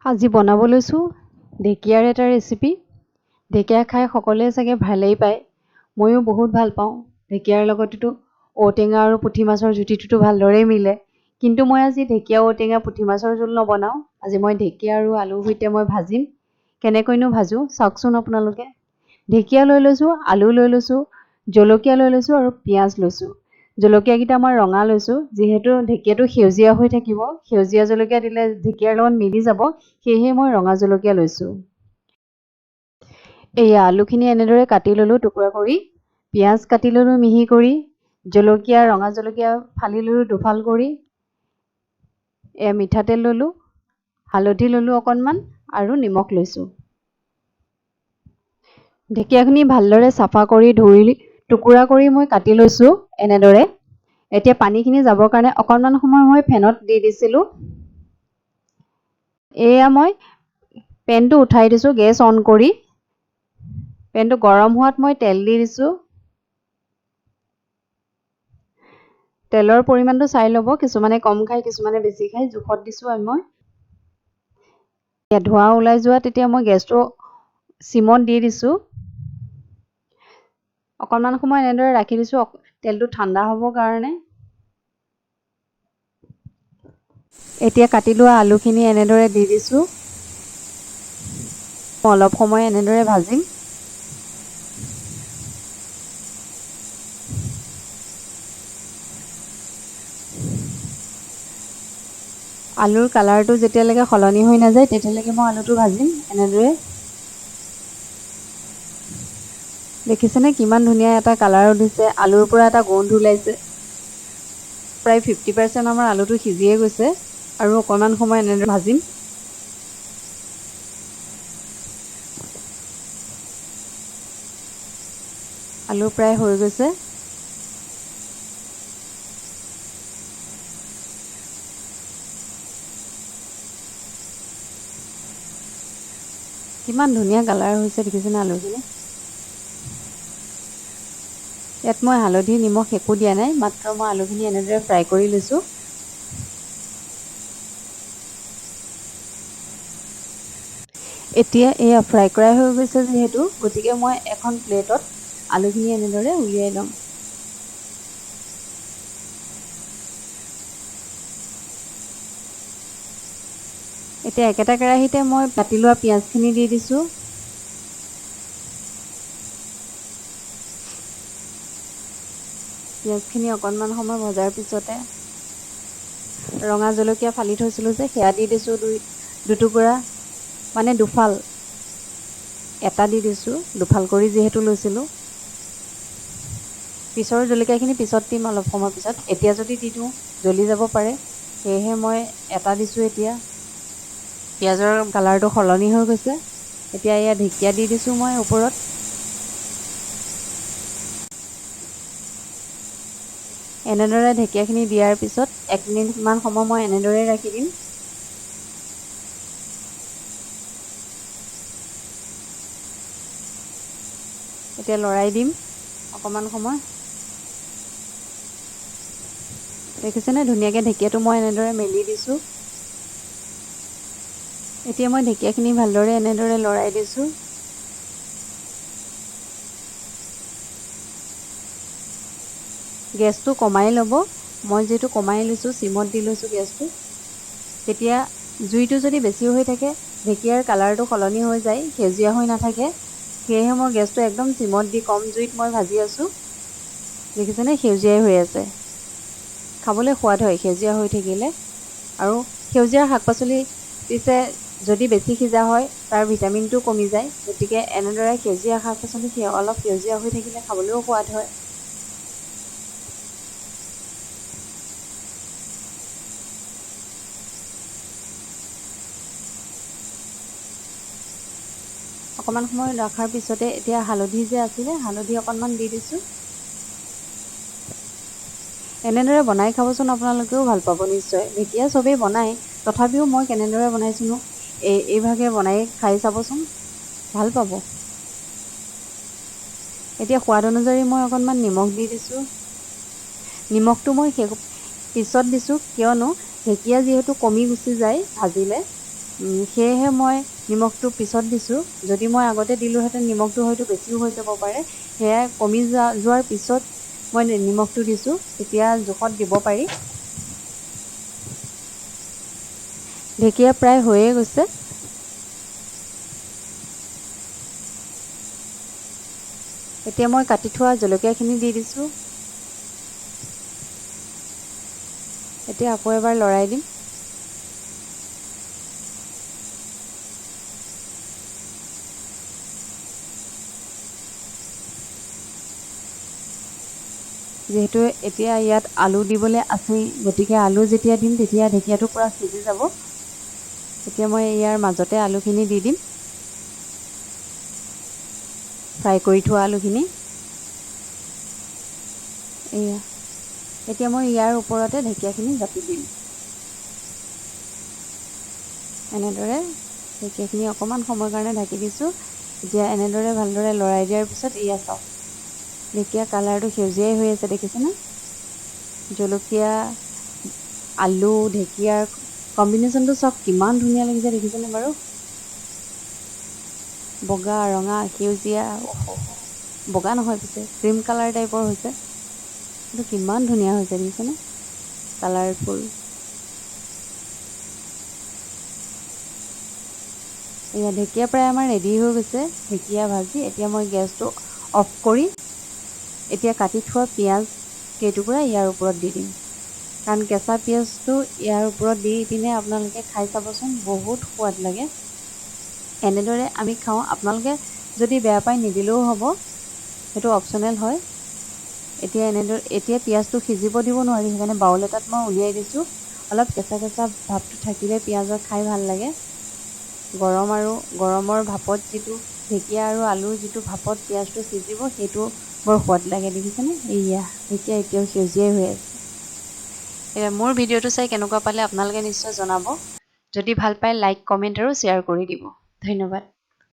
আজি বনাব লৈছোঁ ঢেকীয়াৰ এটা ৰেচিপি। ঢেকীয়া খাই সকলোৱে চাগে ভালেই পায়, ময়ো বহুত ভাল পাওঁ। ঢেকীয়াৰ লগতেতো ঔটেঙা আৰু পুঠি মাছৰ জুতিটোতো ভালদৰেই মিলে। কিন্তু মই আজি ঢেকীয়া ঔটেঙা পুঠি মাছৰ জোল নবনাওঁ। আজি মই ঢেকীয়া আৰু আলুৰ সৈতে মই ভাজিম। কেনেকৈনো ভাজোঁ চাওকচোন আপোনালোকে। ঢেকীয়া লৈ লৈছোঁ, আলু লৈ লৈছোঁ, জলকীয়া লৈ লৈছোঁ আৰু পিঁয়াজ লৈছোঁ। জলকীয়াকেইটা মই ৰঙা লৈছোঁ, যিহেতু ঢেকীয়াটো সেউজীয়া হৈ থাকিব, সেউজীয়া জলকীয়া দিলে ঢেকীয়াৰ লগত মিলি যাব, সেয়েহে মই ৰঙা জলকীয়া লৈছোঁ। এয়া আলুখিনি এনেদৰে কাটি ল'লোঁ টুকুৰা কৰি, পিঁয়াজ কাটি ল'লোঁ মিহি কৰি, জলকীয়া ৰঙা জলকীয়া ফালি ল'লোঁ দুফাল কৰি, এয়া মিঠাতেল ল'লোঁ, হালধি ল'লোঁ অকণমান আৰু নিমখ লৈছোঁ। ঢেকীয়াখিনি ভালদৰে চাফা কৰি ধুই টুকুৰা কৰি মই কাটি লৈছোঁ এনেদৰে। এতিয়া পানীখিনি যাবৰ কাৰণে অকণমান সময় মই ফেনত দি দিছিলোঁ। এয়া মই পেনটো উঠাই দিছোঁ গেছ অন কৰি। পেনটো গৰম হোৱাত মই তেল দি দিছোঁ। তেলৰ পৰিমাণটো চাই ল'ব, কিছুমানে কম খায় কিছুমানে বেছি খায়, জোখত দিছোঁ আৰু মই। এতিয়া ধোঁৱা ওলাই যোৱা তেতিয়া মই গেছটো চিমত দি দিছোঁ। অকণমান সময় এনেদৰে ৰাখি দিছোঁ তেলটো ঠাণ্ডা হ'বৰ কাৰণে। এতিয়া কাটি লোৱা আলুখিনি এনেদৰে দি দিছোঁ। অলপ সময় এনেদৰে ভাজিম। আলুৰ কালাৰটো যেতিয়ালৈকে সলনি হৈ নাযায় তেতিয়ালৈকে মই আলুটো ভাজিম এনেদৰে। দেখিছেনে কিমান ধুনীয়া এটা কালাৰ উঠিছে, আলুৰ পৰা এটা গোন্ধ ওলাইছে। প্ৰায় 50% আমাৰ আলুটো সিজিয়ে গৈছে আৰু অকণমান সময় এনেদৰে ভাজিম। আলু প্ৰায় হৈ গৈছে। কিমান ধুনীয়া কালাৰ হৈছে দেখিছেনে আলুখিনি। ইয়াত মই হালধি নিমখ একো দিয়া নাই, মাত্ৰ মই আলুখিনি এনেদৰে ফ্ৰাই কৰি লৈছোঁ। এতিয়া এয়া ফ্ৰাই কৰা হৈ গৈছে যিহেতু, গতিকে মই এখন প্লেটত আলুখিনি এনেদৰে উলিয়াই ল'ম। এতিয়া একেটা কেৰাহীতে মই কাটি লোৱা পিঁয়াজখিনি দি দিছোঁ। পিঁয়াজখিনি অকণমান সময় ভজাৰ পিছতে ৰঙা জলকীয়া ফালি থৈছিলোঁ যে, সেয়া দি দিছোঁ দুটুকুৰা, মানে দুফাল, এটা দি দিছোঁ, দুফাল কৰি যিহেতু লৈছিলোঁ। পিছৰ জলকীয়াখিনি পিছত দিম অলপ সময় পিছত, এতিয়া যদি দি দিওঁ জ্বলি যাব পাৰে, সেয়েহে মই এটা দিছোঁ। এতিয়া পিঁয়াজৰ কালাৰটো সলনি হৈ গৈছে। এতিয়া এয়া ঢেকীয়া দি দিছোঁ মই ওপৰত। এনেদৰে ঢেকীয়াখিনি দিয়াৰ পিছত 1 মিনিটমান সময় মই এনেদৰে ৰাখি দিম। এতিয়া লৰাই দিম অকণমান সময়। দেখিছেনে ধুনীয়াকৈ ঢেকীয়াটো মই এনেদৰে মেলি দিছোঁ। এতিয়া মই ঢেকীয়াখিনি ভালদৰে এনেদৰে লৰাই দিছোঁ। গেছটো কমাই ল'ব, মই যিহেতু কমাই লৈছোঁ, চিমত দি লৈছোঁ গেছটো। তেতিয়া জুইটো যদি বেছি হৈ থাকে ঢেকীয়াৰ কালাৰটো সলনি হৈ যায়, সেউজীয়া হৈ নাথাকে। সেয়েহে মই গেছটো একদম চিমত দি কম জুইত মই ভাজি আছোঁ। দেখিছেনে সেউজীয়াই হৈ আছে, খাবলৈ সোৱাদ হয় সেউজীয়া হৈ থাকিলে। আৰু সেউজীয়া শাক পাচলি পিছে যদি বেছি সিজা হয় তাৰ ভিটামিনটো কমি যায়, গতিকে এনেদৰে সেউজীয়া শাক পাচলি অলপ সেউজীয়া হৈ থাকিলে খাবলৈও সোৱাদ হয়। অকণমান সময় ৰখাৰ পিছতে এতিয়া হালধি যে আছিলে হালধি অকণমান দি দিছোঁ। এনেদৰে বনাই খাবচোন, আপোনালোকেও ভাল পাব নিশ্চয়। ঢেকীয়া চবেই বনায়, তথাপিও মই কেনেদৰে বনাইছোঁনো এইভাগে বনাই খাই চাবচোন, ভাল পাব। এতিয়া সোৱাদ অনুযায়ী মই অকণমান নিমখ দি দিছোঁ। নিমখটো মই পিছত দিছোঁ, কিয়নো ঢেকীয়া যিহেতু কমি গুচি যায় ভাজিলে, সেয়েহে মই নিমখটো পিছত দিছোঁ। যদি মই আগতে দিলোঁহেঁতেন নিমখটো হয়তো বেছিও হৈ যাব পাৰে। সেয়াই কমি যোৱাৰ পিছত মই নিমখটো দিছোঁ, তেতিয়া জোখত দিব পাৰি। ঢেকীয়া প্ৰায় হৈয়ে গৈছে। এতিয়া মই কাটি থোৱা জলকীয়াখিনি দি দিছোঁ। এতিয়া আকৌ এবাৰ লৰাই দিম। যিহেতু এতিয়া ইয়াত আলু দিবলৈ আছেই, গতিকে আলু যেতিয়া দিম তেতিয়া ঢেকীয়াটো পূৰা সিজি যাব। এতিয়া মই ইয়াৰ মাজতে আলুখিনি দি দিম, ফ্ৰাই কৰি থোৱা আলুখিনি। এয়া এতিয়া মই ইয়াৰ ওপৰতে ঢেকীয়াখিনি জাপি দিম। এনেদৰে ঢেকীয়াখিনি অকণমান সময়ৰ কাৰণে ঢাকি দিছোঁ। এতিয়া এনেদৰে ভালদৰে লৰাই দিয়াৰ পিছত এয়া চাওক, ঢেকীয়া কালাৰটো সেউজীয়াই হৈ আছে, দেখিছেনে? জলকীয়া, আলু, ঢেকীয়াৰ কম্বিনেশ্যনটো চাওক কিমান ধুনীয়া লাগিছে, দেখিছেনে বাৰু? বগা, ৰঙা, সেউজীয়া, বগা নহয় পিছে ক্ৰীম কালাৰ টাইপৰ হৈছে, কিন্তু কিমান ধুনীয়া হৈছে দেখিছেনে? কালাৰফুল। এয়া ঢেকীয়া প্ৰায় আমাৰ ৰেডি হৈ গৈছে, ঢেকীয়া ভাজি। এতিয়া মই গেছটো অফ কৰি এতিয়া কাটি থোৱা পিঁয়াজ কেইটুকুৰা ইয়াৰ ওপৰত দি দিম। কাৰণ কেঁচা পিঁয়াজটো ইয়াৰ ওপৰত দি পিনে আপোনালোকে খাই চাবচোন, বহুত সোৱাদ লাগে। এনেদৰে আমি খাওঁ। আপোনালোকে যদি বেয়া পায় নিদিলেও হ'ব, সেইটো অপশ্যনেল হয়। এতিয়া এনেদৰে এতিয়া পিঁয়াজটো সিজিব দিব নোৱাৰি, সেইকাৰণে বাউল এটাত মই উলিয়াই দিছোঁ। অলপ কেঁচা কেঁচা ভাৱটো থাকিলে পিঁয়াজৰ খাই ভাল লাগে। গৰম আৰু গৰমৰ ভাপত যিটো ঢেকীয়া আৰু আলুৰ যিটো ভাপত পিঁয়াজটো সিজিব, সেইটো বৰ সোৱাদ লাগে, দেখিছেনে? এইয়া ঢেকীয়া এতিয়াও সেউজীয়াই হৈ আছে। এয়া মোৰ ভিডিঅ'টো চাই কেনেকুৱা পালে আপোনালোকে নিশ্চয় জনাব। যদি ভাল পায় লাইক, কমেণ্ট আৰু শ্বেয়াৰ কৰি দিব। ধন্যবাদ।